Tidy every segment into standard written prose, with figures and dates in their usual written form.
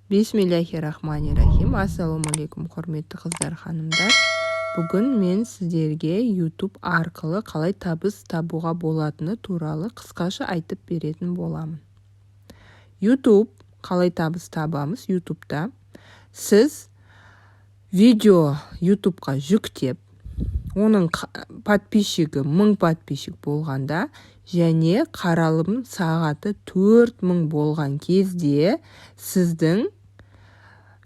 Бисмиллахи рахмани рахим. Ассалаумағалейкум, құрметті қыздар, ханымдар! Бүгін мен сіздерге YouTube арқылы қалай табыс табуға болатыны туралы қысқаша айтып беретін боламын. YouTube қалай табыс табамыз? YouTube'та сіз видео YouTube'қа жүктеп, оның подписчигі 1000 подписчик болғанда және қаралым сағаты 4000 болған кезде сіздің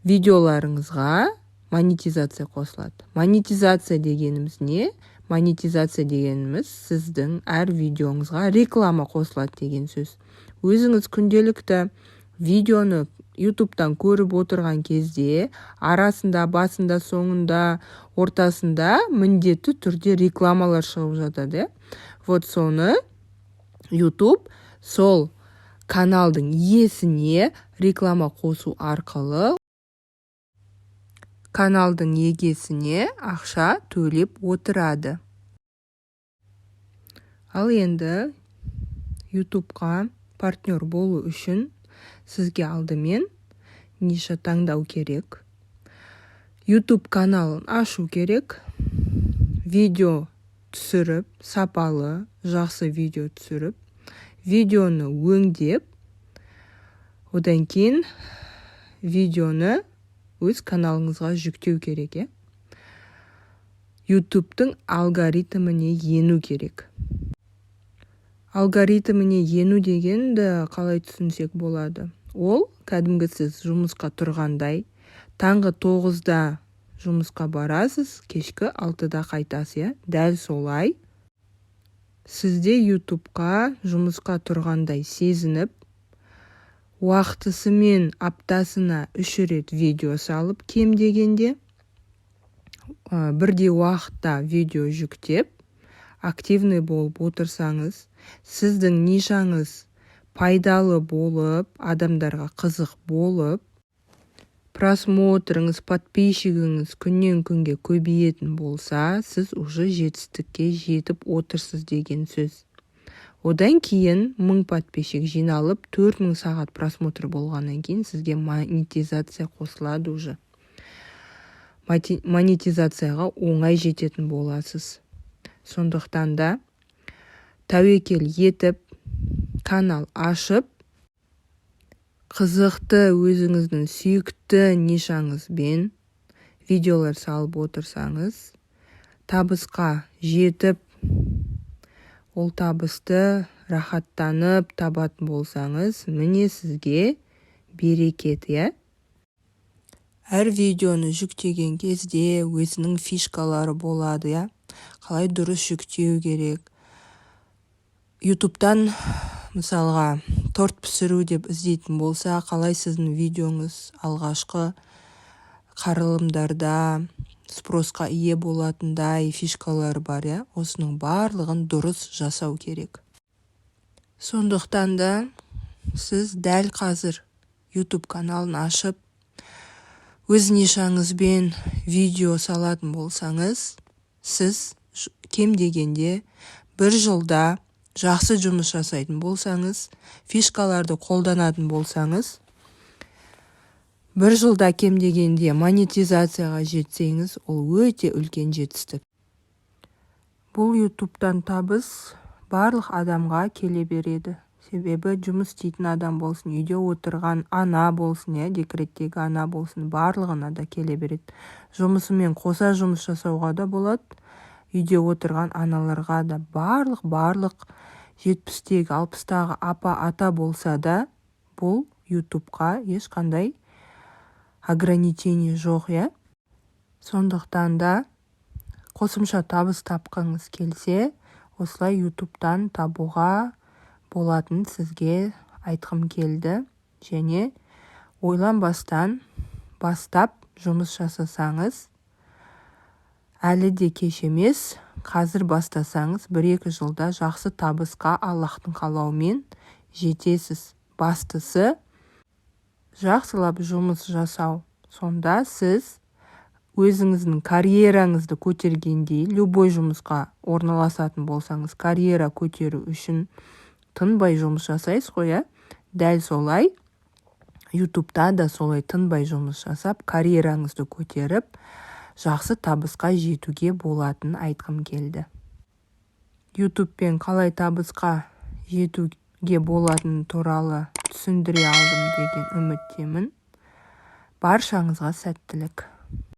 видеоларыңызға монетизация қосылады. Монетизация дегеніміз не? Монетизация дегеніміз сіздің әр видеоңызға реклама қосылады деген сөз. Өзіңіз күнделікті видеоны Ютубтан көріп отырған кезде арасында, басында, соңында, ортасында міндетті түрде рекламалар шығып жатады, иә. Вот соны Ютуб сол каналдың иесіне реклама қосу арқылы каналдың егесіне ақша төлеп отырады. Ал енді Ютубқа партнер болу үшін сізге алдымен ниша таңдау керек, YouTube каналын ашу керек, видео түсіріп, сапалы, жақсы видео түсіріп, видеоны өңдеп, одан кейін видеоны өз каналыңызға жүктеу керек, иә. Ютубтың алгоритміне ену керек. Алгоритміне ену дегенді қалай түсінсек болады? Ол кәдімгі сіз жұмысқа тұрғандай, таңғы 9-да жұмысқа барасыз, кешкі 6-да қайтасыз, иә. Дәл солай сізде Ютубқа жұмысқа тұрғандай сезініп, уақытысымен аптасына үш рет видео салып, кем дегенде бірдей уақытта видео жүктеп, активный болып отырсаңыз, сіздің нишаңыз пайдалы болып, адамдарға қызық болып, просмотрыңыз, подписчигіңіз күннен күнге көбейетін болса, сіз уже жетістікке жетіп отырсыз деген сөз. Одан кейін 1000 подписчик жиналып, 4000 сағат просмотр болғаннан кейін сізге монетизация қосылады. Уже монетизацияға оңай жететін боласыз. Сондықтан да тәуекел етіп, канал ашып, қызықты, өзіңіздің сүйікті нишаңызбен видеолар салып отырсаңыз, табысқа жетіп, ол табысты рахаттанып табатын болсаңыз, міне сізге берекет, иә. Әр видеоны жүктеген кезде өзінің фишкалары болады, иә. Қалай дұрыс жүктеу керек? Ютубтан, мысалға, торт пісіру деп іздейтін болса, қалай сіздің видеоңыз алғашқы қаралымдарда спросқа ие болатындай фишкалар бар, иә. Осының барлығын дұрыс жасау керек. Сондықтан да сіз дәл қазір YouTube каналын ашып, өз нишаңызбен видео салатын болсаңыз, сіз кем дегенде бір жылда жақсы жұмыс жасайтын болсаңыз, фишкаларды қолданатын болсаңыз, бір жылда кем дегенде монетизацияға жетсеңіз, ол өте үлкен жетістік. Бұл Ютубтан табыс барлық адамға келе береді, себебі жұмыс істейтін адам болсын, үйде отырған ана болсын, иә, декреттегі ана болсын, барлығына да келе береді. Жұмысымен қоса жұмыс жасауға да болады, үйде отырған аналарға да, барлық 70-тегі, 60-тағы апа, ата болса да, бұл Ютубқа ешқандай ограничение жоқ, иә. Сондықтан да қосымша табыс тапқыңыз келсе, осылай Ютубтан табуға болатынын сізге айтқым келді. Және ойланбастан бастап жұмыс жасасаңыз, әлі де кеш емес. Қазір бастасаңыз, 1-2 жылда жақсы табысқа Аллахтың қалауымен жетесіз. Бастысы жақсылап жұмыс жасау. Сонда сіз өзіңіздің карьераңызды көтергендей, любой жұмысқа орналасатын болсаңыз, карьера көтеру үшін тынбай жұмыс жасайсыз ғой, иә. Дәл солай. Ютубта да солай тынбай жұмыс жасап, карьераңызды көтеріп, жақсы табысқа жетуге болатынын айтқым келді. Ютубпен қалай табысқа жетуге болатыны туралы түсіндіре алдым деген үміттемін. Баршаңызға сәттілік!